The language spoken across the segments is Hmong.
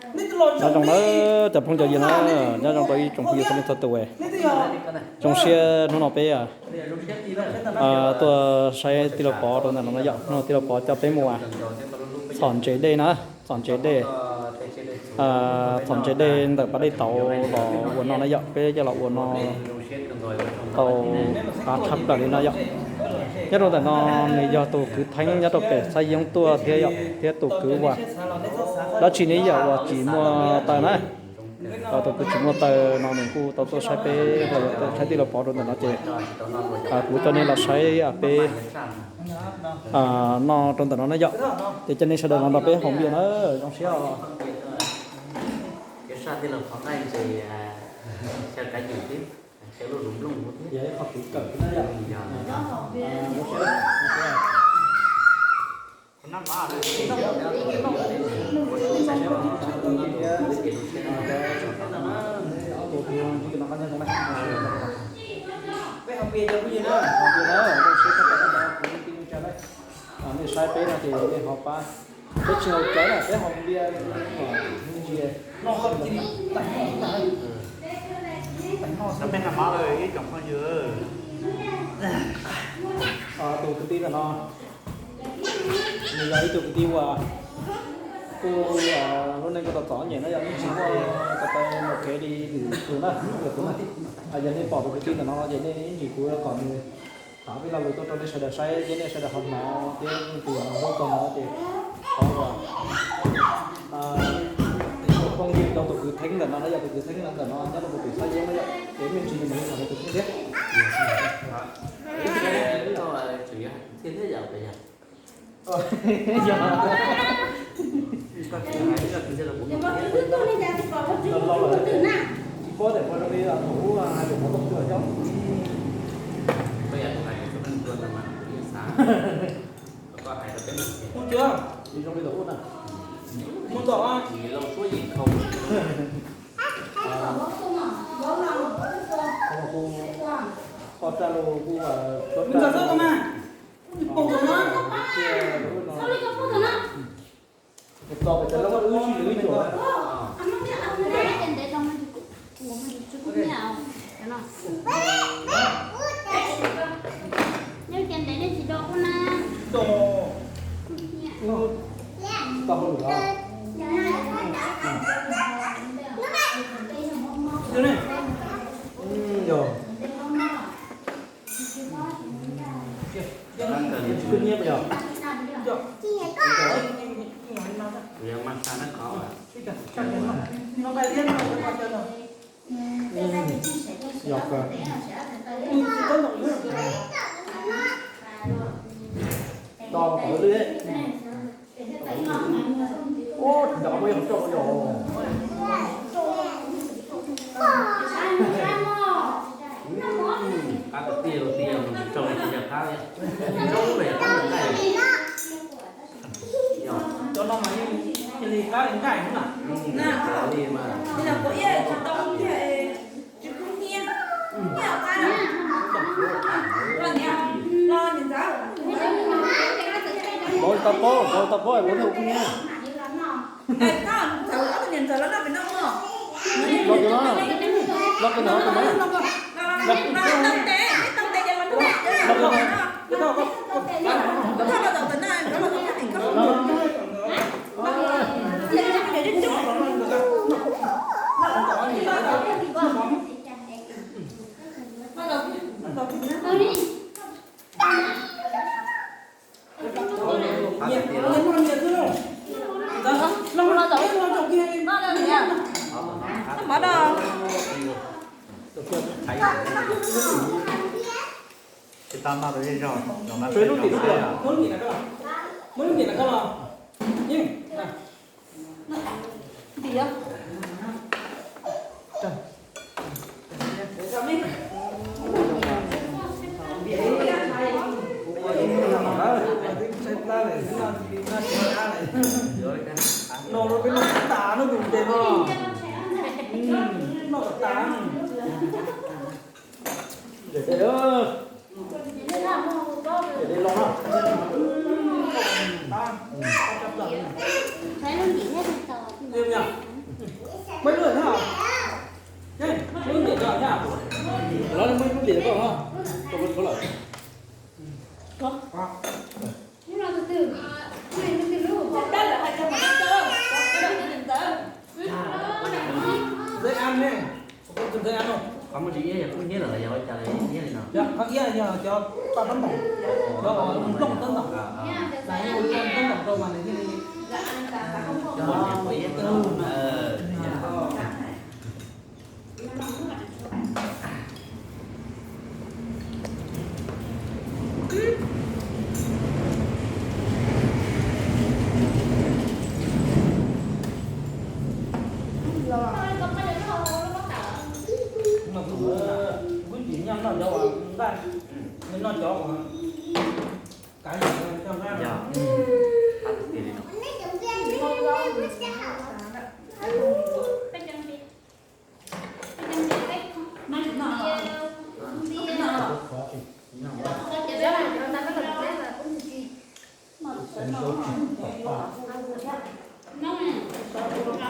Nyob zoo nawb cov phooj cov ywg na, nyob zoo rau ib tsoom phooj ywg txhua leej txhua tus. Zoo siab hnub no peb tuaj saib tij laug Pov rau ntawm no na yom. Hnub no tij laug Pov coj peb mus txhom ntses dej na, txhom ntses dej, txhom ntses dej ntawm pas dej tauv los ua no na yom. Peb coj los ua no tau qab tshaj plaws li no yom. Nyob rau ntawm no nws yog tus kwv Theeb nyob rau pem Xab Yeeb tuaj thiab yom, thiab tus kwv Vas. Dab tsi ne yom uas tsis muaj taw na, tus kwv tsis muaj taw no nws kuj tau tuaj saib peb los yog tuaj saib tij laug Pov rau ntawm no ces kuv coj nej los saib peb noj rau ntawm no na yom. Ces coj nej sawv daws los nrog peb haus npias na, zoo siab os. Peb haus npias cov phooj ywg na, haus npias na, zoo siab, nej saib peb no ces nej ho pab, peb tsis haus cawv na, peb haus npias kom ntsia noj ntsis, tais noj, tais noj. Peb noj mov lawm ib tsoom phooj ywg. Tus kwv tij ntawm no nws yog ib tug kwv tij uas kuj lub neej kuj tau txom nyem na, yog yeej tsis muaj ko taw mus kev li lwm tus na, lwm tus na. Yog nej pom tus kwv tij ntawm no ces nej ib ntsis kuv kom nws tham ib lo lus tuaj rau nej sawv daws saib thiab nej sawv daws ho hnov thiab, leej twg hnov lub txog no ces thov ua phooj ywg rau tus kwv Theeb ntawm no na, yog tus kwv Theeb ntawm no nyob rau pem Xab Yeeb na yom, ces me ntsis nws mam li tham tus Theeb thiab. Tsis paub tias ua zoo li thaum ub hais tias qhov toj tuaj coob. Mus tsuav, zoo li thaum ub na. Mus tom. Koj tsa lus kuj tsuav tsa lus. Cov no mas yeej cia li qab li nqaij na. Li mas, tsis tau tiag, tsis kub hnyiab. Vauv tau paub, vauv tau paub es vauv thiaj kub hnyiab. Los tus no, los tus no, tus no. No lub peb noj tas no tus tes no. Noj tas. Ces de los na. Ib yam, Los muaj ib lub lim koj, koj muab tshuav lawm. Qhov muaj tsis iab yog kub hnyiab lawm los yog ua cas li iab li no? Qhov iab yog cov paj tab ntaum, cov nplooj tab ntaum, tas ib ua cov tab ntaum rau mas nws thiaj li cov poj niam pom iab. Kuv tsis nyiam noj cov uas nqaij, nyiam noj cov uas kav liam coj nqaij.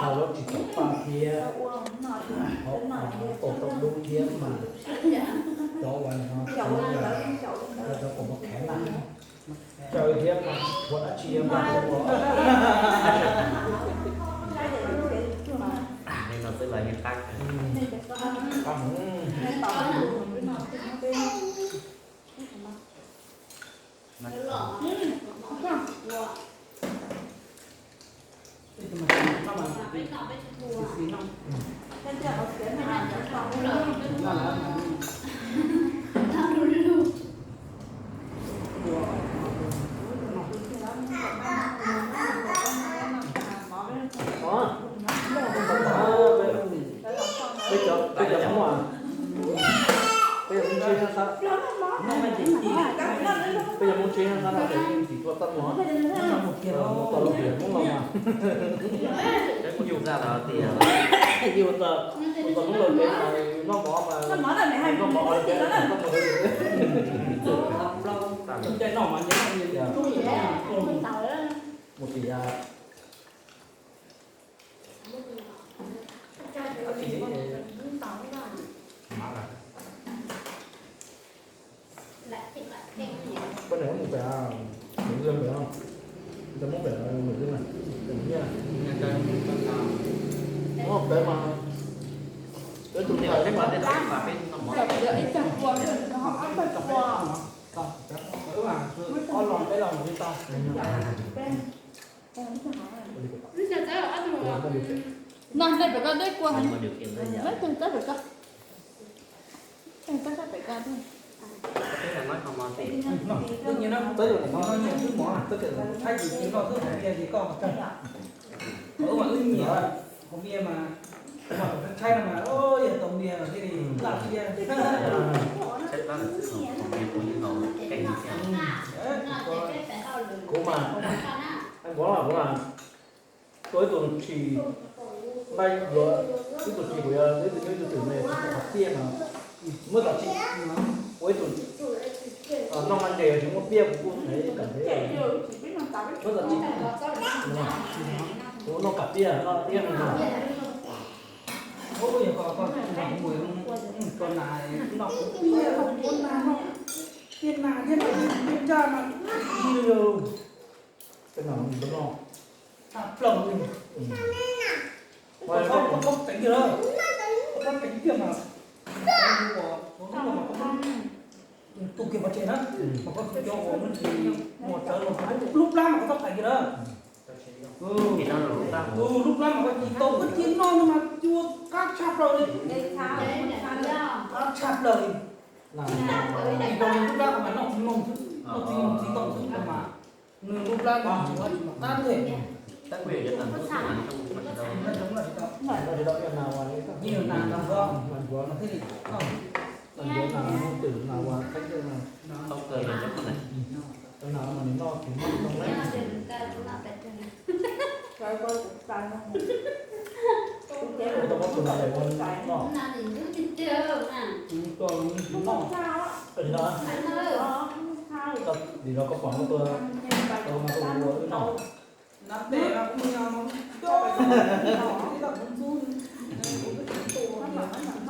Hau lub tsis tau paj thiab, hau tau dub thiab mas cov uas no, cov uas khav laj, caw thiab mas tshuav dab tsi mas ua. Li no xwb los yeej qab kawg. Qab heev. Peb cov, peb cov Hmoob, peb cov Hmoob Tsib, peb cov Hmoob Tsib no tes yeej tsis tshua txaj muag, tau lub hlis Hmoob no mas. Yus tau, yus tau Hmoob Lauj peb mas noj mov mas, noj mov ua li peb txaj muag li. Caij noj mas nyias noj nyias li. Mus tim Peb mus pem Nws Lwj pem, cov Hmoob pem Nws Lwj na, pem Nyiaj. Peb mas, peb tus ntxhais peb mas, ob los peb los mus li tau. Noj dej pem koj, dej kua heev. Dej tug txawb pem koj. Txawb pem koj. Twb nyiam na, txawb lawm no nyiam twb mov na, txawb pem, thaib yus tsis noj xwb, hais tias koj mas kawg. Wb mas wb nyiam, qhov npias mas, mas thaib no mas yog tau npias mas thiaj li laj thiab. Kuv mas, kuv mas, kuv mas, tua ib tug tshis, nqa yuav ib tug tshis kuv yuav ib tug nyuj ib tug twm me tsis pom qhov tiaj no, muab tom tshis, ua ib tug noj nqaij nres tsis muaj piaj kuv kuj ntev kam ntev, muab tom tshis, kuv noj kam piaj noj tiaj no. Ub, yog koj, koj mus tua nas, noj kuv piaj, tua nas, tiaj nas thiab nas, tiaj nraj no, ib li. Peb no, peb no, tshaj plaws li. Koj txhob teev kiag lawm, koj txhob teev kiag mas, ua lub no mas koj tu kiag pov tseg na, mas koj cov uas muaj ntsis muag tsawv los lub plab mas koj txhob teev kiag lawm. Lub plab mas koj tsis tau, koj cia noj no mas cua qab tshaj plaws li, qab tshaj plaws li. Ib lub plab mas noj txiv moog xwb, noj txiv moog txiv tau xwb mas nws lub plab mas tsis muaj qab thiab. Yeej yog nas nrog, nas nrog thiaj li, nas nrog nas mus twm nas uas thaib twg no, nas mas nws noj txiv moog tau lawm. Kuv tau muab tus nas ua noj. Tus no, tus no, tus no koj pom ua, tus no ua wb noj. Nas pem mas kuv mus yos mas coj, ib tag kuv ntxub, kuv tus tus mas, kuv tus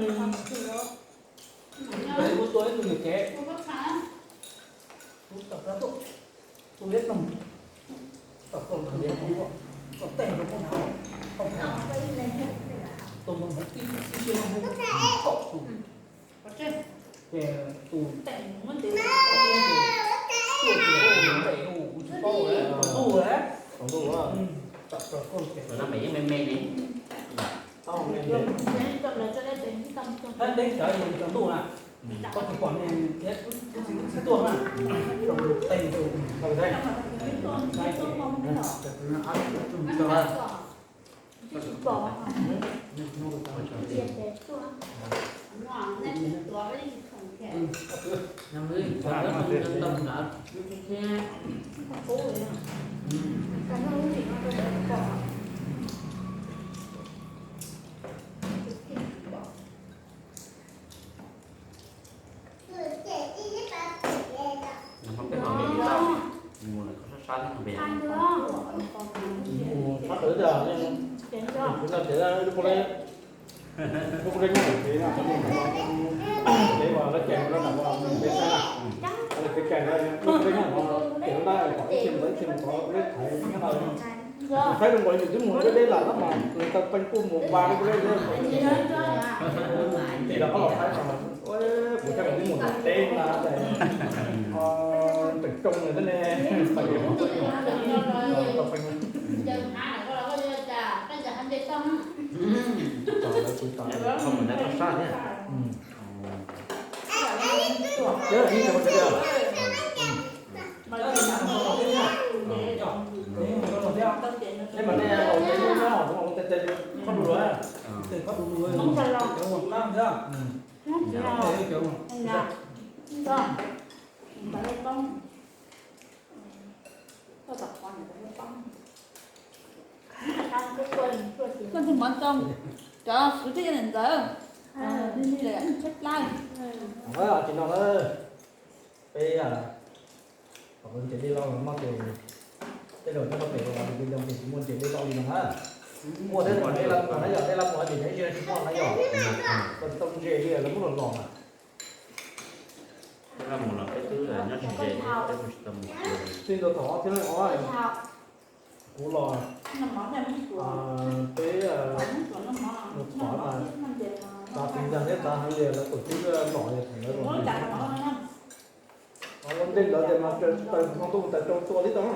tus mas, Ces, tus tau plab tuaj, tus liab ploog, tau tuaj tus liab ploog tuaj, tau tej rau muab hnav, tau hnav, tus npawg hmoov tib tib siab no hu kaum tus. Ces tus tej muab ntev tuaj ces tuaj ces tus ntev hu kuv tsis paub lawm, tsaus ntuj lawm. Tsaus ntuj lawm. Tau me me ne. Tau me me. Hab deb sawv yus tsaus ntuj na. Koj tsis pom ne, thiab kuv txiv kuj txhib tuaj na. Tsaus ntuj tej tus. Mus sab sab thiab no pes. Mus sab tawm tiag, kuv no ces lub pob leb, lub pob leb nyob pem kev no, ces uas lawv cais lawv nram pem saib na, lawv kev cais lawv lub pob leb nyob no, ces lawv ntab kom ib txhia mus tod ib txhia mus tod, lawv thaiv nyob no. Saib zoo nkaus li yus twb mus deb deb lawm tab mas nws tau pheej kuj mus npa lub pob leb. Ces los qab los saib no, kuv saib kuv twb mus tom teb na, tseem tsoo nws thiab ne. Lawv tus tom lawv tus tom sab thiab. Eb, mas nej ua tes nub nyob ua tes tes khob du lug, tes khob du lug, cov ua qab thiab. Koj tus mov zoo, cov xwv txij yog niam ntxawm, tsheb plaib. Tsis no na, peb kom nce dej loj los noj ces tej zaum nyob rau pem Los Tsuas Npis Ntoos ces tsis muaj nce dej loj li no na. Muaj thiab, thaum nej los mus ces nyob ib ze tsis muaj na yom. Koj tsis tau ntse li lawv muab los los na. Txij ntua thaum ob txhiab leej ob, kuv los, peb mus thov mas txav txiv ntxawg thiab txav heev li lawv tus tub lom li thaum ntawd los. Ua ntej ntawd ces mas taws hmo ntuj taws rau tua tib tau.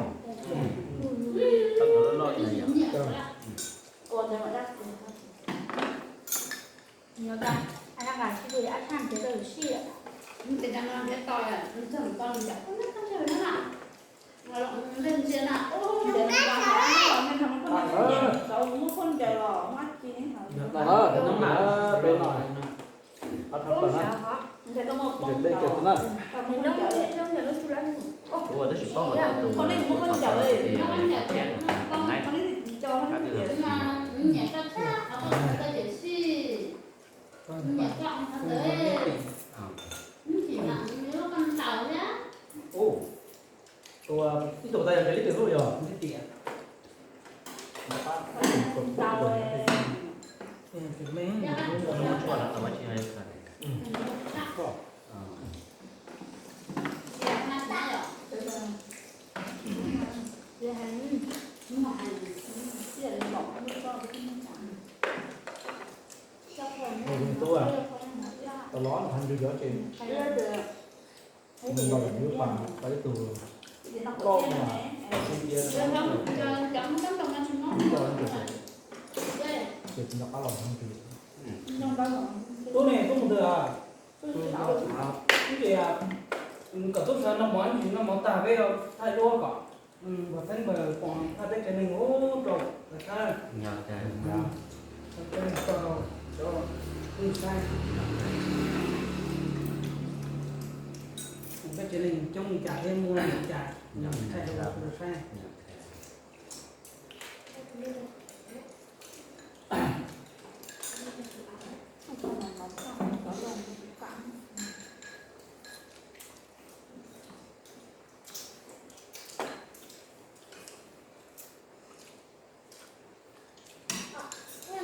Peb no, tab tom na, nce dej kiag xwb na. Ua tab sis paub hais tias tus thiab no, ib tug tas yog nce ib tug lub yog. Tub, tau los no hais ntsug cov ces nws ntaus lawm nws lub pas tau ib tug loj mas sib tiab ces tsis nco qab los ntsug. Tub ne, tub mus twg? Ib ces kom tub sawv noj mov ib ntsis, noj mov tag peb thaij duab kom npawg Theeb npawg Pov thaij peb tsev neeg ub rau lawv saib. Peb neeg tau cov phooj ywg saib, peb tsev neeg coob li cas thiab muaj li cas thaij rau saib.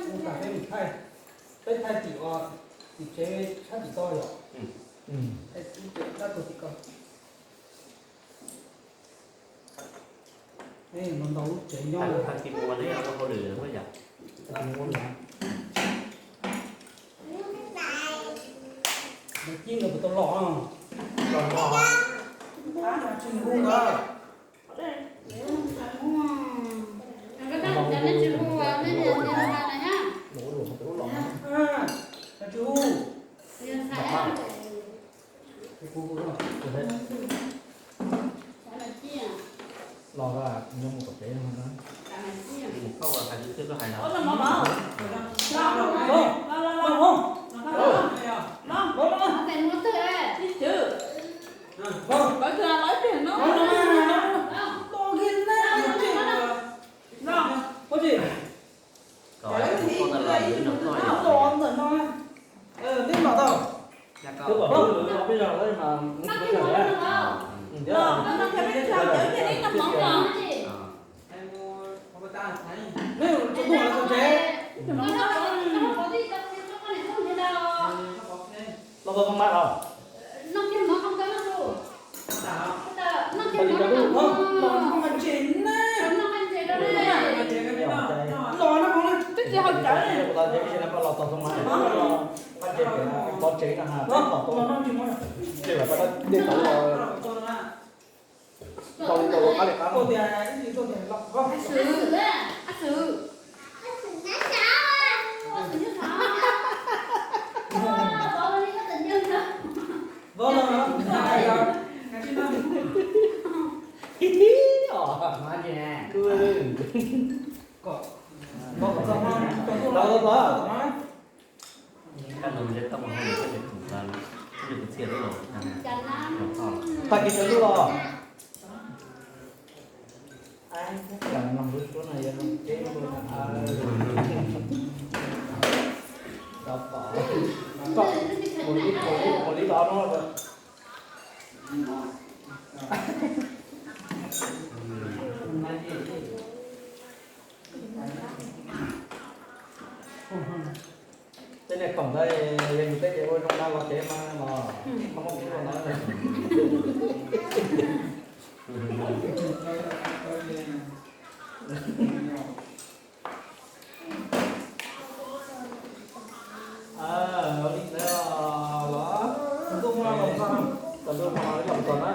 Ua tas peb mus thaij, peb thaij tim, tim tsev sab tim toj yom. Tab tus tim ko. Ntau lub tsev nyob. Tag kis mus ua hauj lwm lawm yom. Tag kis mus ua. Ntawd cib ntawd puas tau los? Los los. Tsis hu ntawd. Tsis hu. Los, nyob mus tom tsev no na. Mus koj ua hais lus twg koj hais los. Ua tsi? Los ntawm no, neb los tau. Twb pom peb los peb zog lawm mas, neb tsuas tuaj los txog tsev. Los tau tau mas los. Los no mas tsev na. Los no mas tsev na. Los no mas tsev na, los tau tau mas. Pov tsev no ha, pov tau. Ces los tau dej tau los. Tau li tau qab li qab. Tag kis sawv lub los. Mus li, mus li, mus li los no. Tej niag khoom ntawd yog yus tej ces ua zoo dab los tsev mas los, kho mob kho ntawd. Li ntawd los, txog ntuj hmo los txog na.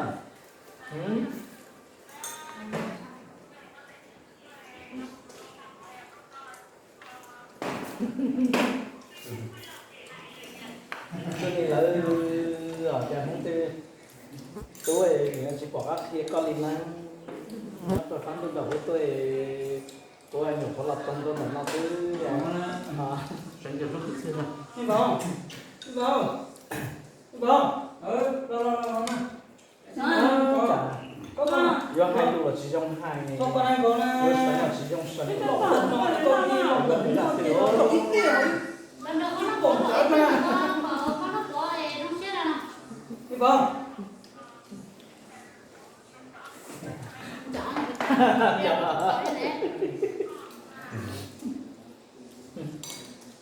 Txij li lawv hais tias Hmoob twg tub es nws tsis pom qab qhia koj li na. Nyob rau sab ntuj nram ub tuaj, kuv nyuam qhuav los txog ntua ntawm no xwb. Yuav hais lus los tsis zoo hais, yuav seev los tsis zoo seev.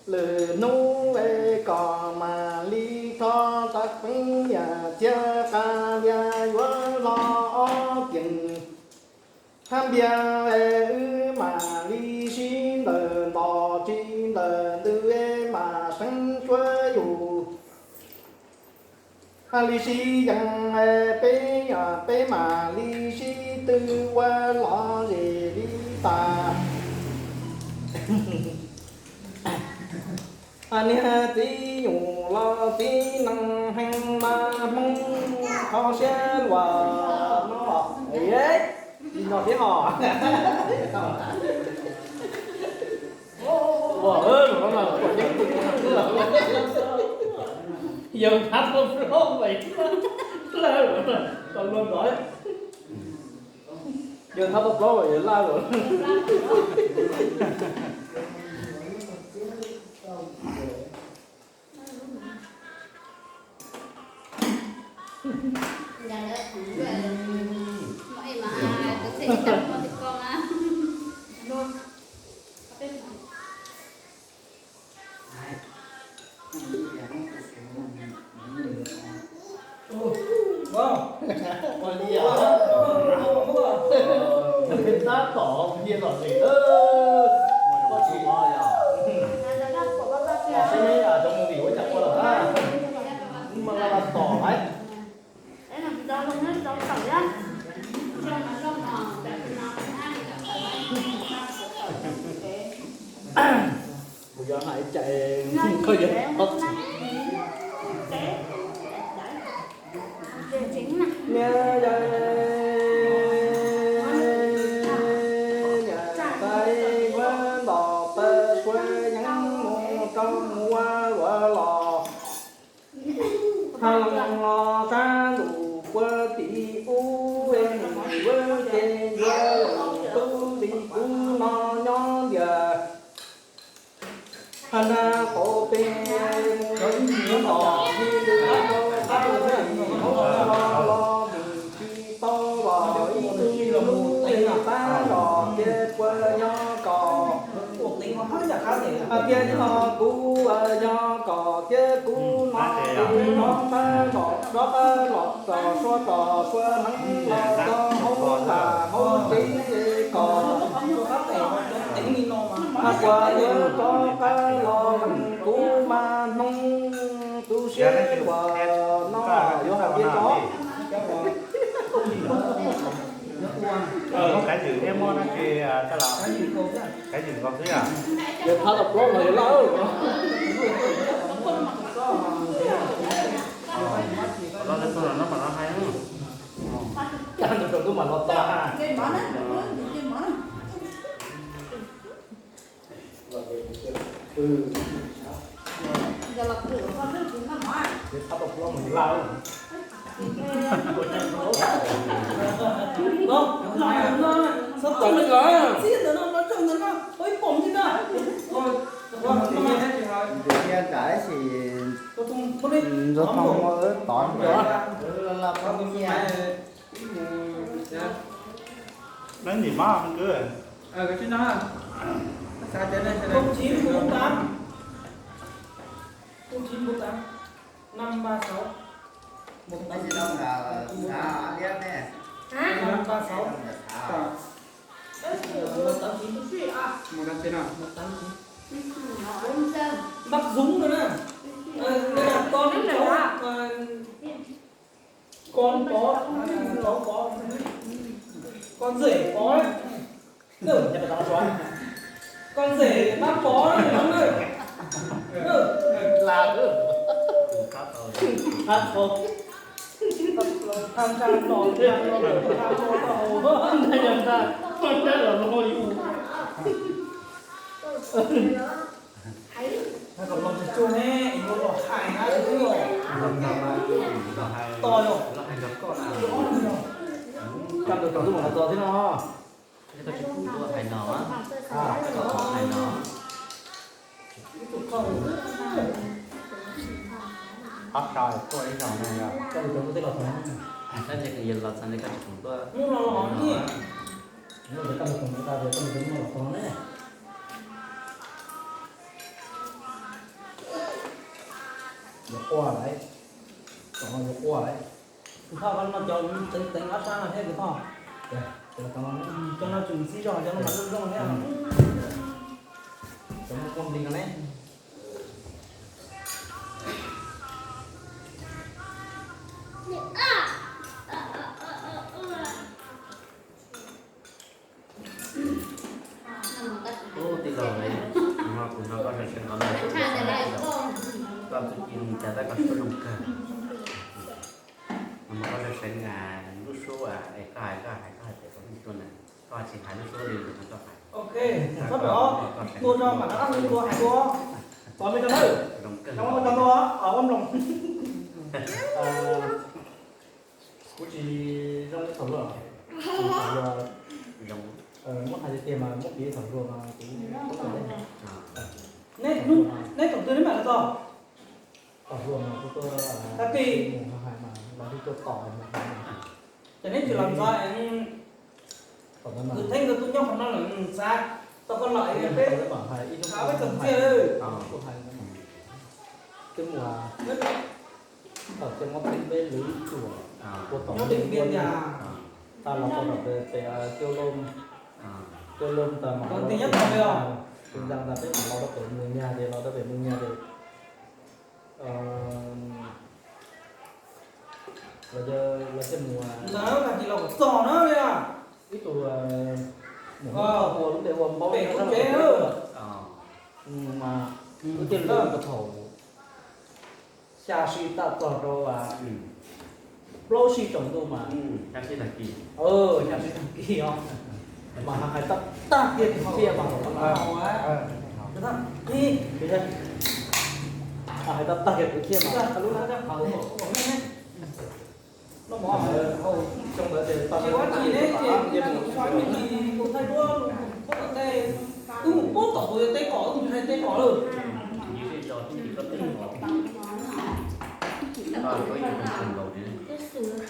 Lwm hnub es kom mam li rho tawv qeeb yam txiag qab lias yuav los ob ceev. Hab npias es wb mam li sib ntawm ntos tsis ntawm ntws es mam seev cuab yus. Hab li sib yees es peb, peb mam li sib tw ua los zem li tas. Niag txiv nyuj los txiv nees heev mas Hmoob kho siab luag no los. Li no thiab hos. Ua, yawg thab tau plaub lawm, lawm, lawm, lawm. Yawg thab tau plaub lawm, yawg laj lawm. Kuv yuav hais cai koj yuav tau. Niam yau, niam tais muab ntom taw puav yeeb mus rau mus ua luaj los. Hab los sab ntuj puag tim ub, es nws yuav ces yuav tub li kuv no nyob ntias. Hab nag qaum pem mus ib mus los, ib lwm rau qab mus los los mus tsis tau los ib tug lub tab los thiab puas nyob kom, thiab nyob kuv nyob kom thiab kuv no tis no tab los rov qab los txog suav txog suav neeb los txog hauv lam hauv tsev kom puas yuav rov qab los kuv mas hnub tu siab uas no yuav hais tias tso. Muab kav ywm thiab muab dab tsi, Kav ywm nkaus xwb yom. Yog phab tau plaub los yog laj. Los txog no mam los hais. Tub mam los tau. Phab tau plaub los yog laj. Ntxhov tom li ko, txij ntawm no los txog ntawm no ua ib pom li na. Ntxhov tom, ntxhov tom ua tod. Neb nim mab kwv. Không chín bốn tám. Không chín bốn tám. Năm ba sáu. Một tám chín. Hả? Năm ba sáu. Một tám chín. Một tám chín à? Một tám chín. Bắc Dũng nữa nè. Ờ, đây là con cháu, ờ, con có, cháu có, con rể có đấy. Con rể bác có đấy, đúng không? Là. Tham gia nọ, tham gia nọ, tham gia nọ. Tham gia nọ, tham gia nọ. Nó còn lông chua nè, nó lọt hại hả, đúng không? To rồi. Cam được tổng dung của nó to thế nó. Cái tao chỉ cũng đua hài nọ á. À. Tao hài nọ. Hot sao tuaj ib zaug no yog. Cam được tổng dung thế lọt hả? Tao chỉ cần lọt sao nên tao chỉ cũng đua. Nó là hot nhỉ? Nếu mà tao được tổng dung tao thì tao được tổng dung lọt to nè. Yuav qua lawm. Cov no yuav qua lawm. Kuv thoj koj no cov teev teev ob sab no thiab kuv thoj. Cov no tseem txib zog, cov no mas zoo zoo thiab. Cov no koj nplig no ne. Ub, tij laug, kuv nrog koj sawv seev qhov no, koj txuj ci cas tab koj suab zoo kawg. Koj sawv seev lub suab es koj hais, koj hais, koj hais tias koj lub suab na, koj tsis hais lub suab li no koj hais. Tua rau mam rov qab tua hais dua. Tos me rau nawb. Zoo kawg. Kuv tsis zoo li thaum luaj. Thaum luaj, muab hais tiag tiag mas muab piv thaum luaj mas kuv, neb thaum twg neb mam los tau? Thaum luaj mas kuv tuaj, tag kis mus hais mas los tuaj tom. Ces neb tsis los ntxov, kwv Theeb nkawd tuaj nyob qhov no lawm, xav tau koj los peb hais ib lub, peb txog txiaj. Twb mus, thaum txiaj muab Theeb peb lwv ib tsuam, ua tom nyob Điện Biên ntag. Tag los tau tom pem Cauj Loj, Cauj Loj tas mas los, tus ntxa tas peb mam los rau pem Mus Nyas ces los rau pem Mus Nyas ces los, los thiaj mus ntawd tag kis los kom txog na. Ib tug mus ua lub npe ua npaub pem kuv tsev. Ces lawv thaum xya sij tawm txog rau plaub sij tsaus ntuj mas, xya sij tag kis os, mas hais tag tag kiag kwv txhiaj mas, hais tag tag kiag kwv txhiaj mas. Ces ua tsis ne ces kuv mus xyuas me ntsis tus thaij duab, wb mus pub tom tus yog teb qos, wb mus thaij teb qos lawm. Tsis tau,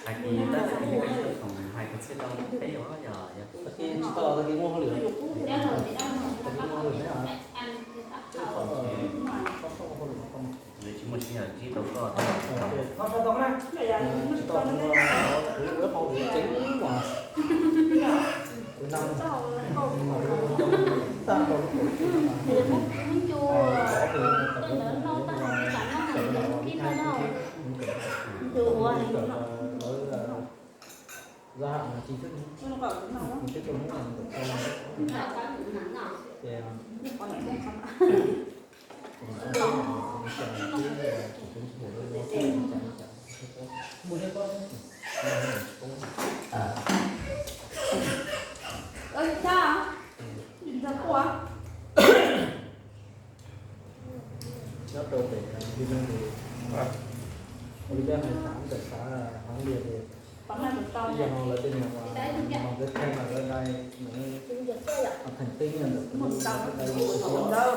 tag kis muaj hauj lwm, tag kis muaj hauj lwm ne. Tsis muaj sij hawm ntsib tau koj. Tsis tau, kuv ua hauj lwm tseem mas, kuv nam tag rau lub kaum tsib no mas, lawv thaij no, lawv zaj ham mas ci thwb, nws twb tau hnub no tau, ces nyob rau pem Lis Neeg ces, Lis Neeg hais xav ntawm xav heev li ces, ib yam no lawv tej niag mas lawv dai theem teb ntawm mas yog, yog lawv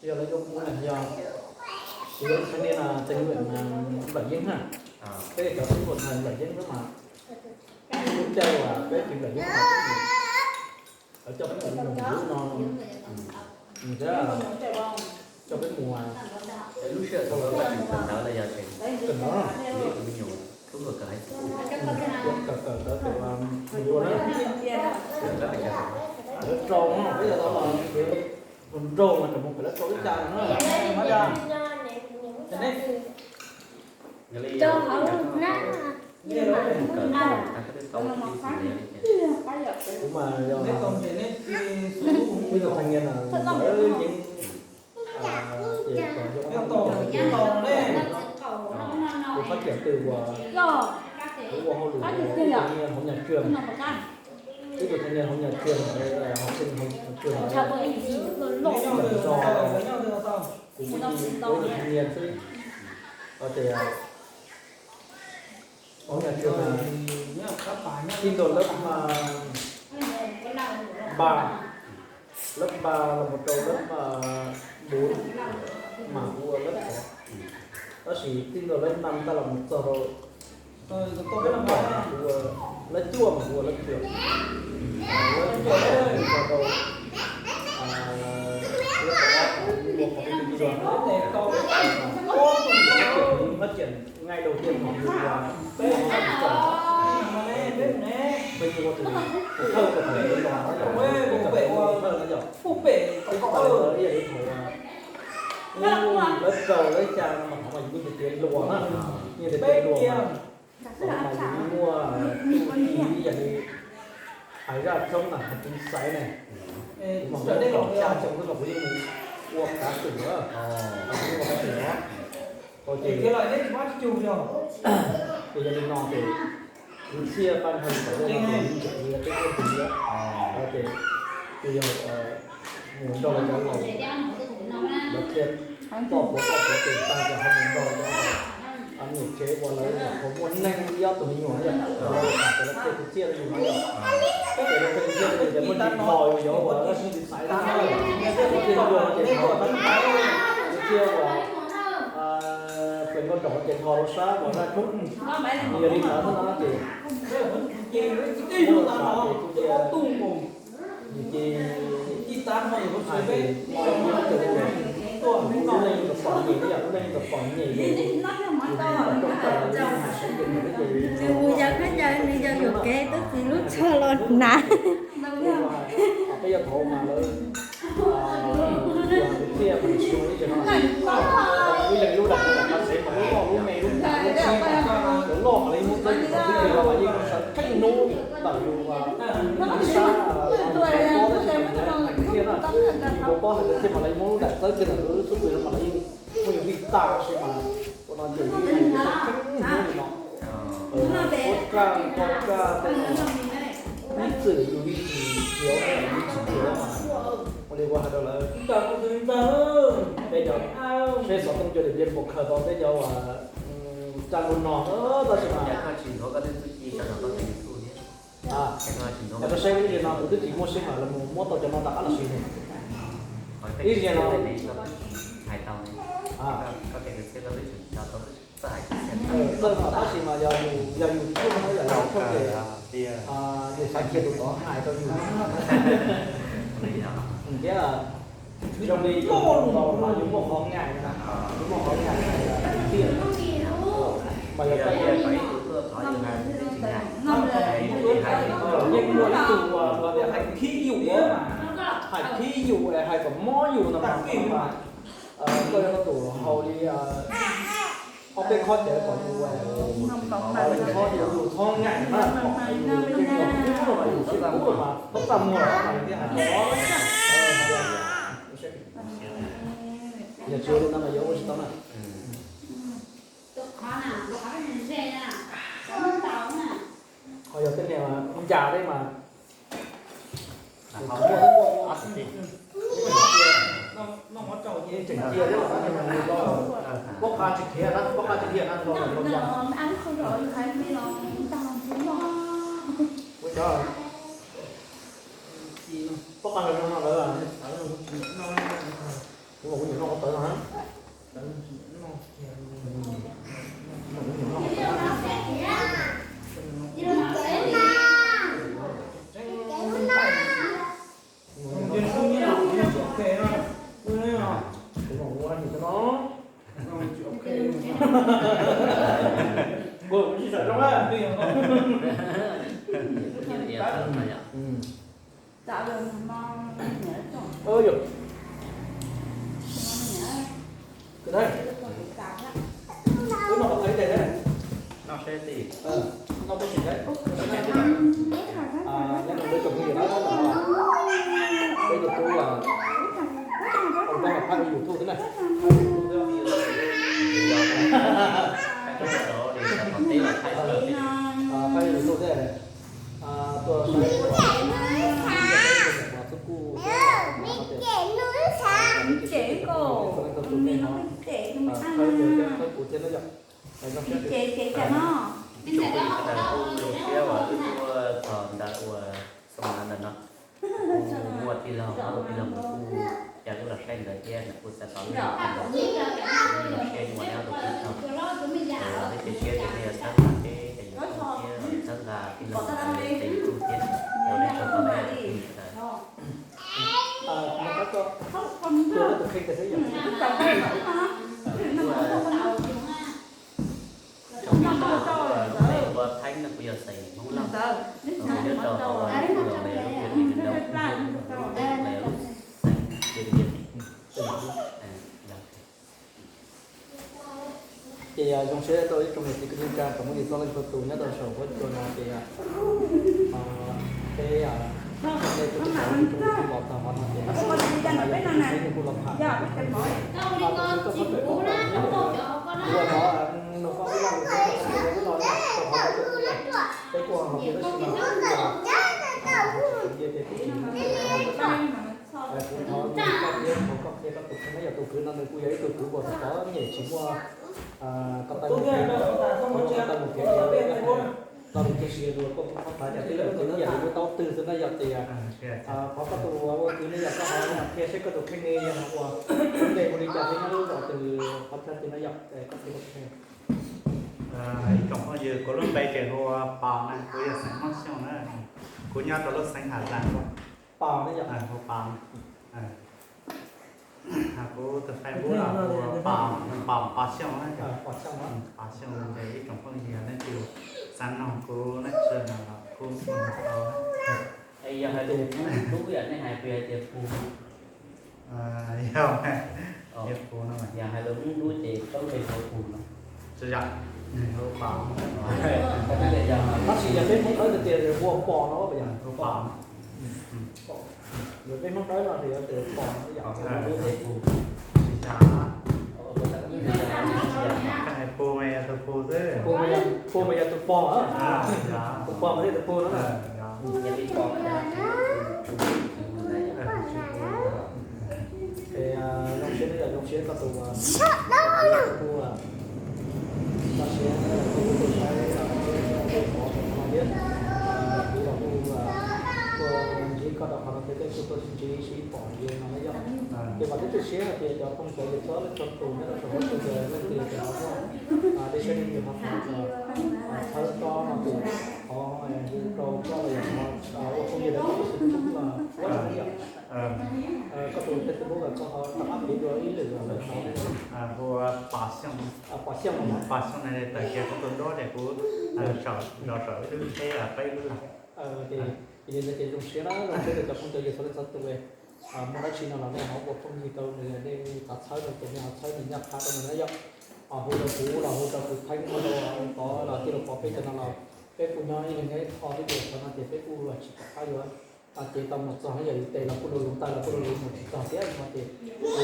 yuav kuv na yog, kuv yog ib tug niag no teb ntawm mas nplawm yeeb na, peb cov tub tuaj ntawm nplawm yeeb xwb mas, lub caij uas peb tsis nplawm yeeb mas lawv coj peb mus lub no, nws thiaj coj peb mus, lub sij hawm thaum lawv tseem kawm ntawv los yog tseem, kawm ntawv, kawm kawm ntawv ces mus dua na, lawv rau no peb yog tau los nraug mas tseem mus pem lawv rau ib cas no na. Kuv mas yog, ib tug thaij nias na, lawv yeej, ces kom yog, kuv phát triển từ uas, kuv ua hauj lwm hauv nhà trường, ib tug thanh niên hauv nhà trường, học sinh hauv trường, kuv ib tug thanh niên xwb, ces hauv nhà trường, thi vào lớp ba, lớp ba los mus rau lớp bốn, mas kuv ua lớp sáu, tab sis thi vào lớp năm tag los mus txog rau lớp cuaj mas kuv ua lớp trưởng, lớp cuaj tag los mus txog rau lớp sáu, kuv ua phó bí thư chi đoàn, phát triển ngay đầu tiên của mình là peb ua tus thawj, ua tus thawj, ua tus thawj na yom, ib yam li thaum lawv rau lawv xya no mas qhov mas yus yeej tiav luas na, yeej tiav luas mas, qhov mas yus yeej muaj txuj ci ib yam li hais zaj tshoob na, hais txiv xaiv ne, kuv mas muaj xya xyoo xwb mas kuv yeej mus ua kav xwm na, kuv yeej ua kav xwm no. Ces yog li no ces kwv txhiaj Paj Hawj thaum ntawd mas kuv yeej tseem yog peb tug ntawd, ces kuv yog mus nrog lawv cov laus, lawv qhia txoj puav txoj puav tes tag ces ho mus nrog lawv cov laus, nyuam tsev uas lawv nyuam qhuav muaj neeg ib ob tug me nyuam yom, lawv tham ces lawv qhia kwv txhiaj rau yus no yom, ces lawv qhia kwv txhiaj rau yus ces muaj ntsis ntho yus yuav ua dab tsi ntsis xaiv na, kwv txhiaj luag ces ntho, kwv txhiaj uas pem nkauj nraug ces ntho rau sab uas zaj tshoob, yog li ntawd xwb no ces, ces kuv ces Yus ces hais ces lub neej yeej tau pom nyem, lub neej yeej tau pom nyem, yus tau rooj tau los yus yeej hais sawv ntxov ces nws mus yos khaub ncaws, nws yos yuam kev, tab sis lub tsho los hnav. Peb yog thaum mas lawv, yog kwv txhiaj mas nws tsis zoo li no, ib leeg lub dag mas lub loj lub me lub ntsws lub tsheb mas lawv loj mas lawv yeej muab txawb kom tib pliag los mas yeej sawv qeej hnub ntawm yus sab, sab pob tab sis mas Kuv paub hais tias thiaj mam li muab lub daim txawb kiag ntawm lub xub pwg no mam li muab yus vij tag, tab sis mas ua no ces yus vij hais tias tseeb tseeb li no. Ua raj ua raj tej no, ib txwm yus vij tsis khiav, yus vij tsis khiav mas ua li ua hais rau lawv, peb cov seb xov tooj cov Điện Biên Phủ khaws tau peb cov uas raj nkuaj no, tab sis mas Koj tsis nthuav koj twb txuj ci rau saum koj tus YouTube thiab. Koj tsis nthuav. Koj saib ib zaug no kuv twb tsis muaj sij hawm los mus muab tau cov no rov qab los sis ne. Ib zaug no hais tau ne. Koj tes kwv txhiaj koj twb tseem tso tau txawj hais kwv txhiaj. Txawj no tab sis mas yog yus, yog yus tsis tuaj no yog yus tuaj ces yus xav khiav tus tod hais rau yus thiab. Zoo li yus mus tau no yus muaj qhov ngaim, yus muaj qhov ngaim tiag. Mas yog ib tug tuaj thov yus hais, yeej muaj ib tug uas hais khib yus, hais khib yus, hais kom mob yus no mas koj yog tus haus li ob peb khob cawv kom yus, yus txhob ngaim na, yus tsis kub mas txaj muag mas yus thiaj hais tau. Yog tsis ua li no mas yuav ua tsis tau na. Ho yog tej niag ncas tej mas tseem cia thiab los, pob qa tsis khiav na, pob qa tsis khiav na, los los ncas. Ua cov pob qa los no lawm, kuv mas kuv nyiam noj qhov tawv no na. Nyob zoo tsoom phooj ywg na, peb tus tub, peb ho phaj YouTube thiab na, phaj YouTube thiab, tuaj saib, xub kuj, kuv thiab na yom. Tsoom phooj ywg sawv daws, kuj zoo siab uas wb tuaj txog ntawm uas xoo lav ntawm no, kuj muaj tij laug, muaj tij laug kuj caw wb los saib ntawd thiab, nws kuj txais tos wb los saib, zoo siab uas neb ob tug tij laug, ces cia siab tias nej yuav txhawb nqa peb, ces yuav txhawb nqa tij laug ntawd, ces kuj thiab, ua nej tsaug ntau na tsoom phooj ywg sawv daws. Tsoom phooj ywg sawv daws, kuv ua Thaib no kuv yog xeem Hmoob Lauj, kuv nyob rau hauv lub zos Maiv Lub, Maiv Lub, xeem Điện Biên. Ces zoo siab rau ib tsoom niam txiv kwv tij neej tsa tsoom phooj ywg txhua leej txhua tus nyob rau saum huab cua no ces peb, nej tus tub los txog qhov no ces kuj los tham, tus tub kuj txawj txawj ua no, no koj ib leeg ua no, peb kuj hais tias tab sis mas kuv thov koj thiab, thov koj qhia koj tus kheej na, yog tus kwv no nws kuj yog ib tug kwv uas txom txom nyem tsis muaj ko taw mus kev, tsis muaj ko taw mus kev, tau tus kiag sis yog tus koj kuj txhob xav tias twb yog tus kwv yam li lub taub twg xwb na yom, ces thov koj tus ua kwv ne yom, koj ho qhia seb koj tus kheej ne yog ua npe hu li cas thiab nyob lub zos twg qhov chaw twg na yom, koj qhia koj tus kheej. Ib tsoom phooj ywg, kuv lub npe ces hu ua Pos na, kuv yog xeem Hmoob Xyooj na, kuv nyob rau lub xeev Hà Giang. Pos ne yom, hu Pos. Kuv tus Facebook los hu ua Pos, Pos, Pos Xyooj na, Pos Xyooj. Ces ib tsoom phooj ywg nej tus xav noog kuv nej tsis noog los kuj noog tau. Yog hais lus Hmoob Dub yom, nej hais puas yog hais tias Pus? Yog, yog Pus no. Yog hais lus Hmoob Dub ces koj lub npe hu Pus no. Tsis yog, nws hu Pos. Tab sis yog peb Hmoob Dawb tias tias hu ua Pos no, yog hu Pos no. Pom, peb Hmoob Dawb no ces yuav tias pom no yom. Pom, pom, pom, pom, pom, pog mas yog tus pog xwb. Pog mas yog, pog mas yog tus pog, tus pog mas thiaj tus pog no. Ces zoo siab, yog zoo siab koj tus, tus pog, koj siab koj tus saib, pov no thiab. Kuv los kuj tuaj ntsib koj rau qhov no thiab, peb kuj tuaj sib ntsib sib pom li no na yom. Ces vam thiab cia siab hais tias cov phooj cov ywg txhua leej txhua tus nyob rau saum huab saum cua leej twg los tau muaj dej siab dej ntsws ho tau txhawb koj no ces thov rau koj los yog ua phooj ywg rau koj tus Facebook los ua tau yom. Koj tus Facebook los koj ho rov qab piv dua ib lwm los lawm no. Hu ua Pom Xyooj, Pom Xyooj no tawm kiag kuv tus duab ces kuv zov saum ib lub tsheb peb lub lag. Ces yog li ntawd ces zoo siab na, zoo siab rau cov phooj cov ywg txhua leej txhua tus. Muaj dab tsi no los nej ho ua phooj ywg rau nws, nej xav txhawb rau tus nej ho txhawb nws, nyaj qha rau nws na yom. Hu rau kuv los hu rau kuv Theeb, hu rau Tov los tij laug Pov, peb cov no los peb kuj nyob ib leeg nyob ib qho thiab ces qhov no ces peb kuj tsis pom qab yuav cev tau mus txog na yom, yus tes los kuj luv luv, ntaus los kuj luv luv mus tsis txog thiab no ces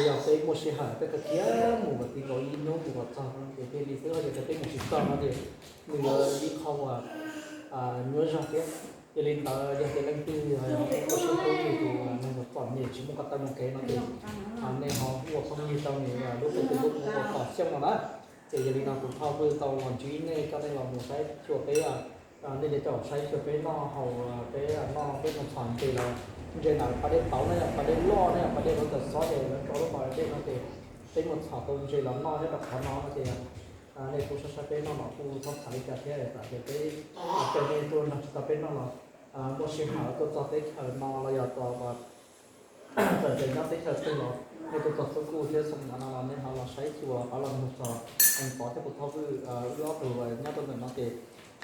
yog peb muaj sij hawm peb kawg kiag mus kom ti nkaus ib hnub mus kom txog no ces thiaj li xwb, ho yog tias peb mus tsis txog no ces nws yuav ib qho uas nyuaj zog thiab. Yog li ntawd yog tias leej twg muaj sib hlub li tus neeg uas txom nyem tsis muaj ko taw mus kev no ces nej ho ua phooj ywg rau nws lub Facebook hu ua Pom Xyooj no na. Ces yog li no kuv Thoj Vwj tau los ntsib nej, coj nej los mus saib xyuas peb, nej cov caum saib xyuas peb noj haus, peb noj peb mus txhom ntses los, ntses ntawm pas dej tauv na yom, pas dej loj na yom, pas dej loj tawm xob ces lawv rau lub pas dej no ces peb mus txhom tau ntses los noj nyob rau qhov no no ces nej kuj saib saib peb noj los kuj txhob xav li cas thiab, tam sis peb caw nej tuaj nrog tsis tau peb noj los muaj sij hawm tuaj txog teb chaws no los yog txog txawm tias nyob teb chaws twg los nej tuaj txog Xub Kuj thiab Xoo Mav no los nej ho los saib xyuas, ho los mus txog Pov thiab kuv Thoj Vwj wb ob tug nyob rau ntawm no ces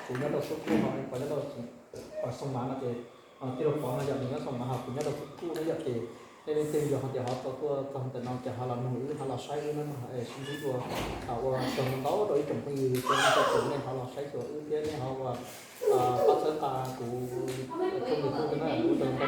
kuv nyob rau Xub Kuj no, Pov nyob rau Xoo Mav no ces tij laug Pov no yog nws nyob Xoo Mav ho kuv nyob rau Xub Kuj na yom. Ces nej leej twg yog hais tias ho tau tuaj txog ntawm no ces ho los nug wb, ho los saib wb na, sib ntsib dua ua tsaug ntau rau ib tsoom phooj ywg txhua leej txhua tus, nej ho los saib xyuas wb thiab nej ho ua pab txhawb nqa kuv tshooj YouTube na, ua tsaug ntau.